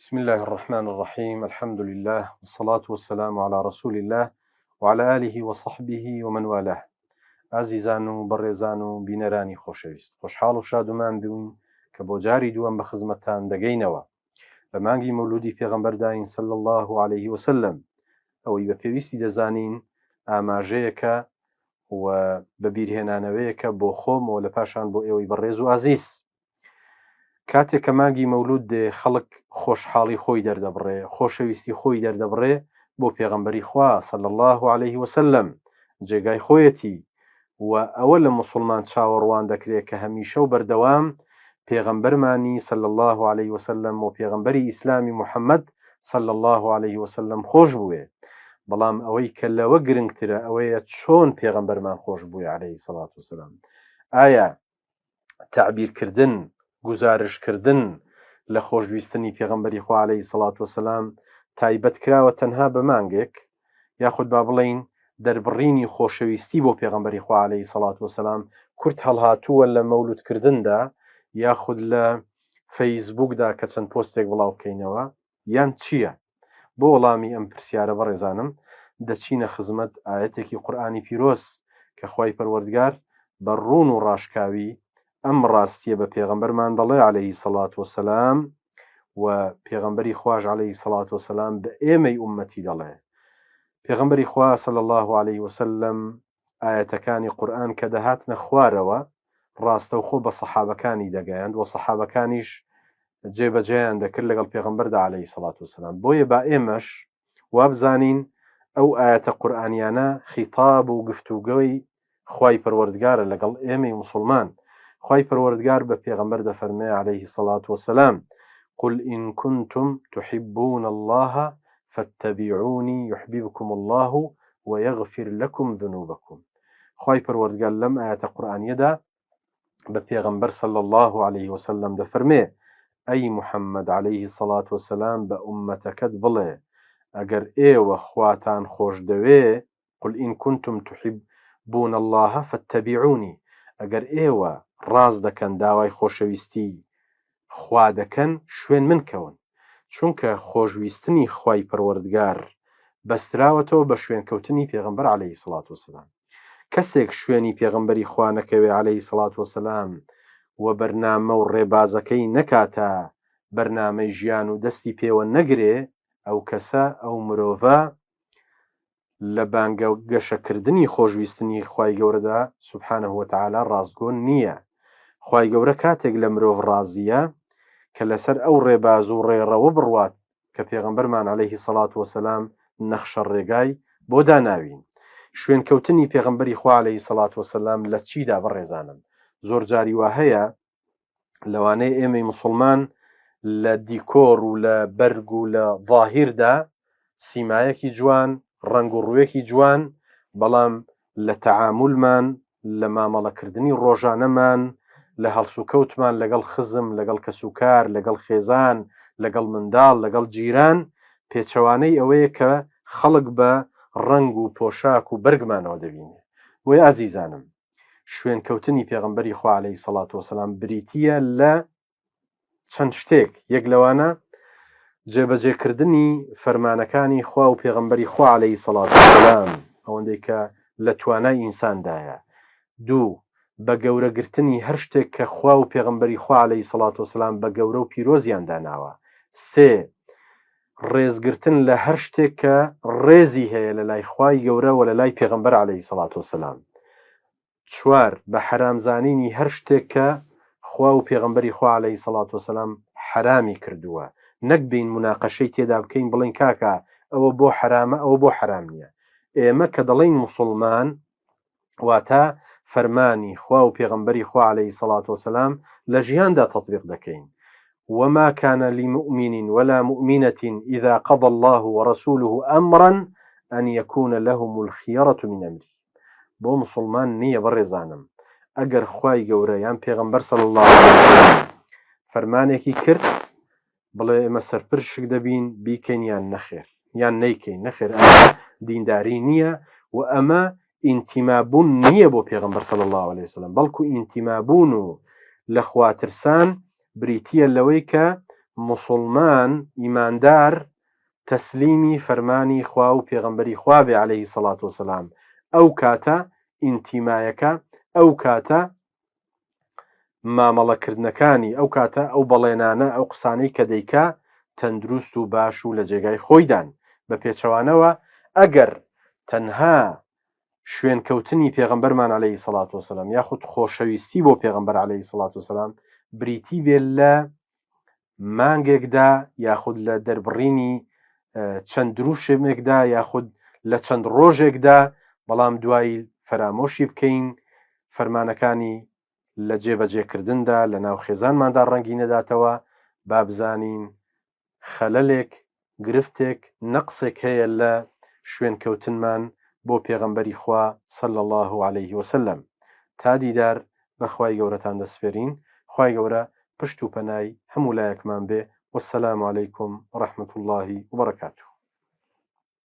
بسم اللە الرحمن الرحیم الحمد للە والصلاة والسلام علی رسول اللە وعلی آله وصحبه ومن والاه ئازیزان و بەڕێزان و بینەرانی خۆشەویست خۆشحاڵ و شادومان بووین کە بۆ جاری دووەم بە خزمەتتان دەگەینەوە لە مانگی مەولودی پێغەمبەرداین صلی اللە علیه وسلم ئەوەی بە پێویستی دەزانین ئاماژەیەکە و بەبیرهێنانەوەیەکە بۆ خۆم و لە پاشان بۆ ئێوەی بەڕێز و ئازیز کاتێک کە مانگی مەولود دێ خەڵک خۆشحاڵی خۆی دەردەبڕێ، خۆشەویستی خۆی دەردەبڕێ بۆ پێغەمبەری خوا صلی اللە علیه وسلم، جێگای خۆیەتی و ئەوە لە موسوڵمان چاوەڕوان دەکرێ کە هەمیشە و بەردەوام پێغەمبەرمانی صلی اللە علیه وسلم و پێغەمبەری ئیسلامی محمد صلی اللە علیه وسلم خۆش بوێ، بەڵام ئەوەی کە لەوە گرنگترە ئەوەیە چۆن پێغەمبەرمان خۆش بوێ علیه الصلوة والسلام ئایا تەعبیرکردن، گوزارشتکردن لە خۆشویستنی پێغەمبەری خوا عەلەیهی سەڵات وەسەلام تایبەت کراوە تەنها بە مانگێک، یاخود با بڵێین دەربڕینی خۆشەویستی بۆ پێغەمبەری خوا عەلەیهی سەڵات وەسەلام کورت هەڵهاتووە لە مەولودکردندا یاخود لە فەیسبووکدا کە چەند پۆستێک بڵاو بکەینەوە یان چییە؟ بۆ وەڵامی ئەم پرسیارە بەڕێزانم دەچینە خزمەت ئایەتێکی قورئانی پیرۆز کە خوای پەروەردگار بە ڕوون و ڕاشکاوی ئەم ڕاستیە بە پێغەمبەرمان دەڵێ علیه الصلوة والسلام و پێغەمبەری خواش علیه الصلوة والسلام بە ئێمەی ئوممەتی دەڵێ پێغەمبەری خوا صلی الله علیه وسلم ئایەتەکانی قورئان کە دەهاتنە خوارەوە ڕاستەوخۆ بە سەحابەکانی دەگەیاند و سەحابەکانیش جێبەجێیان دەکرد لەگەڵ پێغەمبەردا عەلەیهی سەڵات وسلام بۆیە با ئێمەش وابزانین ئەو ئایەتە قورئانیانە خیتاب و گفتوگۆی خوای پەروەردگارە لەگەڵ ئێمەی موسڵمان خوای پەروەردگار بە پێغەمبەر دەفەرمێ عەلەیهی سەڵات وسلام قل إن كنتم تحبون الله فاتبعوني يحببكم الله ويغفر لكم ذنوبكم خوای پەروەردگار لەم ئایەتە قورئانیەدا بە پێغەمبەر صلی اللە علیه وسلم دەفەرمێ ئەی محمد علیه الصلوة والسلام بە ئوممەتەکەت بڵێ ئەگەر ئێوە خواتان خۆش دەوێ قل ان کنتم تحبون اللە فاتبعونی ئەگەر ئێوە ڕاست دەکەن داوای خۆشەویستی خوا دەکەن شوێن من کەون چونکە خۆشویستنی خوای پەروەردگار بەستراوەتەوە بە شوێنکەوتنی پێغەمبەر علیە سڵات وسلام کەسێک شوێنی پێغەمبەری خوا نەکەوێ علیە سڵات وسلام و بەرنامە و ڕێبازەکەی نەکاتە بەرنامەی ژیان و دەستی پێوە نەگرێ ئەو کەسە ئەو مرۆڤە لە بانگە گەشەکردنی خۆشویستنی خوای گەورەدا سبحانە وتعالی ڕاستگۆ نییە، خوای گەورە کاتێک لە مرۆڤ ڕازییە کە لەسەر ئەو ڕێباز و ڕێڕەوە بڕوات کە پێغەمبەرمان علیه الصلوة والسلام نەخشە ڕێگای بۆ داناوین. شوێنکەوتنی پێغەمبەری خوا علیه الصلوة والسلام لە چیدا بەڕێزانم؟ زۆر جاری وا هەیە لەوانەیە ئێمەی موسڵمان لە دیکۆر و لە بەرگ و لە ظاهیردا سیمایەکی جوان ڕەنگ و ڕوویەکی جوان بەڵام لە تەعامولمان لە مامەڵەکردنی ڕۆژانەمان لە هەڵسوکەوتمان لەگەڵ خزم لەگەڵ کەسوکار لەگەڵ خێزان لەگەڵ منداڵ لەگەڵ جیران پێچەوانەی ئەوەیە کە خەڵک بە ڕەنگ و پۆشاک و بەرگمانەوە دەبینێ بۆیە ئازیزانم شوێنکەوتنی پێغەمبەری خوا عەلەیهی سەڵات وەسەلام بریتییە لە چەند شتێک، یەک لەوانە جێبەجێکردنی فەرمانەکانی خوا و پێغەمبەری خوا عەلەیهی سەڵات وەسەلام ئەوەندەی کە لە توانای ئینساندایە. دوو، بە گەورە گرتنی هەر شتێک کە خوا و پێغەمبەری خوا عەلەیهی سەڵات وەسەلام بە گەورە و پیرۆزیان داناوە. سێ، ڕێزگرتن لە هەر شتێک کە ڕێزی هەیە لە لای خوای گەورە وە لە لای پێغەمبەر علیە سڵات وسلام. چوار، بە حەرام زانینی هەر شتێک کە خوا و پێغەمبەری خوا علیە سڵات وسلام حەرامی کردووە، نەک بێین موناقەشەی تێدا بکەین بڵێین کاکە ئەوە بۆ حەرامە ئەوە بۆ حەرام نییە. ئێمە کە دەڵێین موسوڵمان واتە فەرمانی خوا و پێغەمبەری خوا علیە سڵات وسلام لە ژیاندا تەطبیق دەکەین وما كان لمؤمن ولا مؤمنة إذا قضى الله ورسوله أمرا أن يكون لهم الخيرة من أمره بۆ مسلمان نییە بەڕێزانم ئەگەر خوای گەورە یان پێغەمبەر صلی الله علیه وسلم فەرمانێکی کرد بڵێ ئێمە سەرپرشک دەبین بیکەین یان نەخێر یان نەیکەین نەخێر ئەمە دینداری نییە و ئەمە ئینتیمابوون نییە بۆ پێغەمبەر صلی الله علیه وسلم بەڵکو ئینتیمابوون و لە خواترسان بریتییە لەوەی کە. موسوڵمان ئیماندار تەسلیمی فەرمانی خوا و پێغەمبەری خوا بێ علیە سەڵات وسلام ئەو کاتە ئینتیمایەکە ئەو کاتە مامەڵەکردنەکانی ئەو کاتە ئەو بەڵێنانە ئەو قسانەی کە دەیکا تەندروست و باش و لە جێگای خۆیدان بە پێچەوانەوە ئەگەر تەنها شوێنکەوتنی پێغەمبەرمان علیە سەڵات وسلام یاخود خۆشەویستی بۆ پێغەمبەر علیە سەڵات وسلام بریتی بێت لە مانگێکدا یاخود لە دەربڕینی چەند دروشمێکدا یاخود لە چەند ڕۆژێکدا بەڵام دوایی فەرامۆشی بکەین فەرمانەکانی لە جێبەجێکردندا لە ناو خێزانماندا ڕەنگی نەداتەوە با بزانین خەلەلێک، گرفتێک، نەقسێک هەیە لە شوێنکەوتنمان بۆ پێغەمبەری خوا صلی اللە علیه وسلم. تا دیدار بە خوای گەورەتان دەسپێرین، خوای گەورە پشت و پەنای هەموو لایەکمان بێ، والسلام علیکم ورحمە اللە وبرکاته.